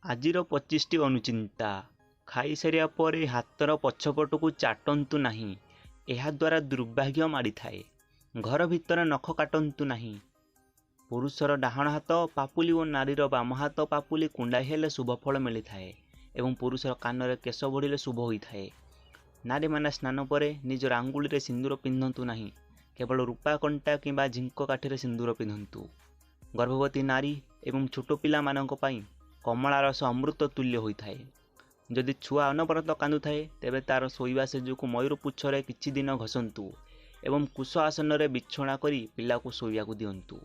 ଆଜିର 25ଟି ଅନୁଚିନ୍ତା। ଖାଇସାରିବା ପରେ ହାତର ପଛପଟକୁ ଚାଟନ୍ତୁ ନାହିଁ, ଏହାଦ୍ୱାରା ଦୁର୍ଭାଗ୍ୟ ମାଡ଼ିଥାଏ। ଘର ଭିତରେ ନଖ କାଟନ୍ତୁ ନାହିଁ। ପୁରୁଷର ଡାହାଣ ହାତ ପାପୁଲି ଓ ନାରୀର ବାମ ହାତ ପାପୁଲି କୁଣ୍ଡାଇ ହେଲେ ଶୁଭଫଳ ମିଳିଥାଏ ଏବଂ ପୁରୁଷର କାନରେ କେଶ ବଢ଼ିଲେ ଶୁଭ ହୋଇଥାଏ। ନାରୀମାନେ ସ୍ନାନ ପରେ ନିଜର ଆଙ୍ଗୁଳିରେ ସିନ୍ଦୁର ପିନ୍ଧନ୍ତୁ ନାହିଁ, କେବଳ ରୂପା କଣ୍ଟା କିମ୍ବା ଝିଙ୍କ କାଠିରେ ସିନ୍ଦୁର ପିନ୍ଧନ୍ତୁ। ଗର୍ଭବତୀ ନାରୀ ଏବଂ ଛୋଟ ପିଲାମାନଙ୍କ ପାଇଁ କମଳା ରସ ଅମୃତ ତୁଲ୍ୟ ହୋଇଥାଏ। ଯଦି ଛୁଆ ଅନବରତ କାନ୍ଦୁଥାଏ, ତେବେ ତା'ର ଶୋଇବା ଶେଯକୁ ମୟୂର ପୁଚ୍ଛରେ କିଛି ଦିନ ଘଷନ୍ତୁ ଏବଂ କୁଶ ଆସନରେ ବିଛଣା କରି ପିଲାକୁ ଶୋଇବାକୁ ଦିଅନ୍ତୁ।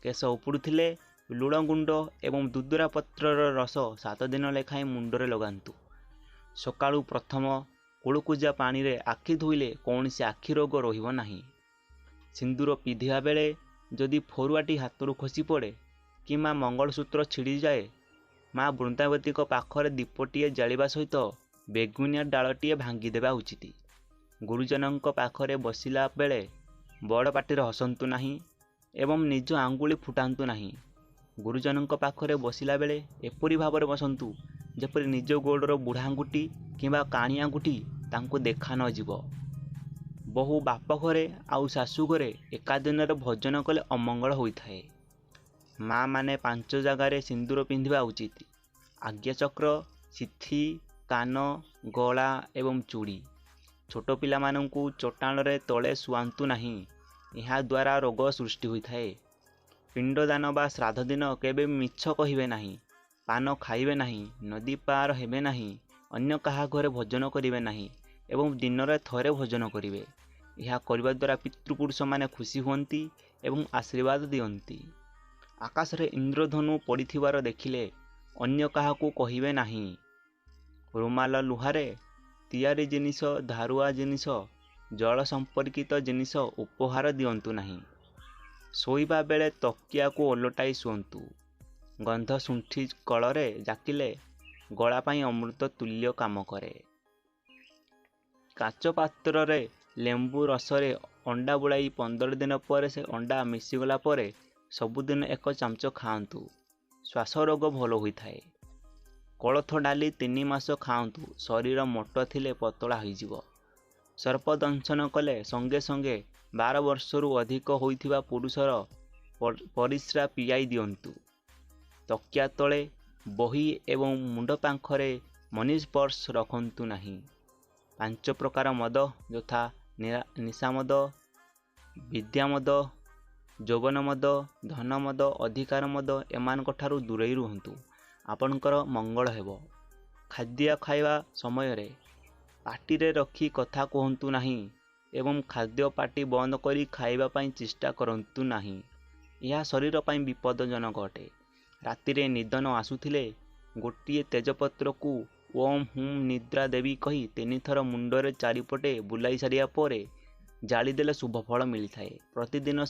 କେଶ ଉପୁଡ଼ୁଥିଲେ ଲୁଣ ଗୁଣ୍ଡ ଏବଂ ଦୁଦୁରା ପତ୍ରର ରସ 7 ଦିନ ଲେଖାଏଁ ମୁଣ୍ଡରେ ଲଗାନ୍ତୁ। ସକାଳୁ ପ୍ରଥମ କୁଳୁକୁଜା ପାଣିରେ ଆଖି ଧୋଇଲେ କୌଣସି ଆଖି ରୋଗ ରହିବ ନାହିଁ। ସିନ୍ଦୁର ପିନ୍ଧିବା ବେଳେ ଯଦି ଫରୁଆଟି ହାତରୁ ଖସି ପଡ଼େ କିମ୍ବା ମଙ୍ଗଳସୂତ୍ର ଛିଡ଼ିଯାଏ, ମା ବୃନ୍ଦାବତୀଙ୍କ ପାଖରେ ଦୀପଟିଏ ଜାଳିବା ସହିତ ବେଗୁନିଆ ଡାଳଟିଏ ଭାଙ୍ଗିଦେବା ଉଚିତ। ଗୁରୁଜନଙ୍କ ପାଖରେ ବସିଲା ବେଳେ ବଡ଼ ପାଟିରେ ହସନ୍ତୁ ନାହିଁ ଏବଂ ନିଜ ଆଙ୍ଗୁଳି ଫୁଟାନ୍ତୁ ନାହିଁ। ଗୁରୁଜନଙ୍କ ପାଖରେ ବସିଲା ବେଳେ ଏପରି ଭାବରେ ବସନ୍ତୁ ଯେପରି ନିଜ ଗୋଡ଼ର ବୁଢ଼ା ଆଙ୍ଗୁଠି କିମ୍ବା କାଣି ଆଙ୍ଗୁଠି ତାଙ୍କୁ ଦେଖା ନଯିବ। ବୋହୂ ବାପଘରେ ଆଉ ଶାଶୁଘରେ ଏକା ଦିନରେ ଭୋଜନ କଲେ ଅମଙ୍ଗଳ ହୋଇଥାଏ। ମାଆମାନେ 5 ଜାଗାରେ ସିନ୍ଦୁର ପିନ୍ଧିବା ଉଚିତ: ଆଜ୍ଞାଚକ୍ର, ସିଥି, କାନ, ଗଳା ଏବଂ ଚୁଡ଼ି। ଛୋଟ ପିଲାମାନଙ୍କୁ ଚଟାଣରେ ତଳେ ଶୁଆନ୍ତୁ ନାହିଁ, ଏହାଦ୍ୱାରା ରୋଗ ସୃଷ୍ଟି ହୋଇଥାଏ। ପିଣ୍ଡଦାନ ବା ଶ୍ରାଦ୍ଧ ଦିନ କେବେ ମିଛ କହିବେ ନାହିଁ, ପାନ ଖାଇବେ ନାହିଁ, ନଦୀ ପାର ହେବେ ନାହିଁ, ଅନ୍ୟ କାହା ଘରେ ଭୋଜନ କରିବେ ନାହିଁ ଏବଂ ଦିନରେ ଥରେ ଭୋଜନ କରିବେ। ଏହା କରିବା ଦ୍ୱାରା ପିତୃପୁରୁଷମାନେ ଖୁସି ହୁଅନ୍ତି ଏବଂ ଆଶୀର୍ବାଦ ଦିଅନ୍ତି। ଆକାଶରେ ଇନ୍ଦ୍ରଧନୁ ପଡ଼ିଥିବାର ଦେଖିଲେ ଅନ୍ୟ କାହାକୁ କହିବେ ନାହିଁ। ରୁମାଲ, ଲୁହାରେ ତିଆରି ଜିନିଷ, ଧାରୁଆ ଜିନିଷ, ଜଳ ସମ୍ପର୍କିତ ଜିନିଷ ଉପହାର ଦିଅନ୍ତୁ ନାହିଁ। ଶୋଇବା ବେଳେ ତକିଆକୁ ଓଲଟାଇ ଶୁଅନ୍ତୁ। ଗନ୍ଧ ଶୁଣ୍ଠି କଳରେ ଜାକିଲେ ଗଳା ପାଇଁ ଅମୃତ ତୁଲ୍ୟ କାମ କରେ। କାଚ ପାତ୍ରରେ ଲେମ୍ବୁ ରସରେ ଅଣ୍ଡା ବୁଡ଼ାଇ 15 ଦିନ ପରେ ସେ ଅଣ୍ଡା ମିଶିଗଲା ପରେ ସବୁଦିନ 1 ଚାମଚ ଖାଆନ୍ତୁ, ଶ୍ୱାସ ରୋଗ ଭଲ ହୋଇଥାଏ। କୋଳଥ ଡାଲି 3 ମାସ ଖାଆନ୍ତୁ, ଶରୀର ମୋଟ ଥିଲେ ପତଳା ହୋଇଯିବ। ସର୍ପ ଦଂଶନ କଲେ ସଙ୍ଗେ ସଙ୍ଗେ 12 ବର୍ଷରୁ ଅଧିକ ହୋଇଥିବା ପୁରୁଷର ପରିସ୍ରା ପିଆଇ ଦିଅନ୍ତୁ। ତକିଆ ତଳେ ବହି ଏବଂ ମୁଣ୍ଡ ପାଖରେ ମନି ପର୍ସ ରଖନ୍ତୁ ନାହିଁ। 5 ପ୍ରକାର ମଦ ଯଥା ନିଶାମଦ, ବିଦ୍ୟାମଦ, ଯୌବନ ମଦ, ଧନ ମଦ, ଅଧିକାର ମଦ ଏମାନଙ୍କଠାରୁ ଦୂରେଇ ରୁହନ୍ତୁ, ଆପଣଙ୍କର ମଙ୍ଗଳ ହେବ। ଖାଦ୍ୟ ଖାଇବା ସମୟରେ ପାଟିରେ ରଖି କଥା କୁହନ୍ତୁ ନାହିଁ ଏବଂ ଖାଦ୍ୟ ପାଟି ବନ୍ଦ କରି ଖାଇବା ପାଇଁ ଚେଷ୍ଟା କରନ୍ତୁ ନାହିଁ, ଏହା ଶରୀର ପାଇଁ ବିପଦଜନକ ଅଟେ। ରାତିରେ ନିଦ ନ ଆସୁଥିଲେ ଗୋଟିଏ ତେଜପତ୍ରକୁ ଓମ୍ ହୁମ୍ ନିଦ୍ରା ଦେବୀ କହି 3 ଥର ମୁଣ୍ଡରେ ଚାରିପଟେ ବୁଲାଇ ସାରିବା ପରେ ଜାଳିଦେଲେ ଶୁଭଫଳ ମିଳିଥାଏ। ପ୍ରତିଦିନ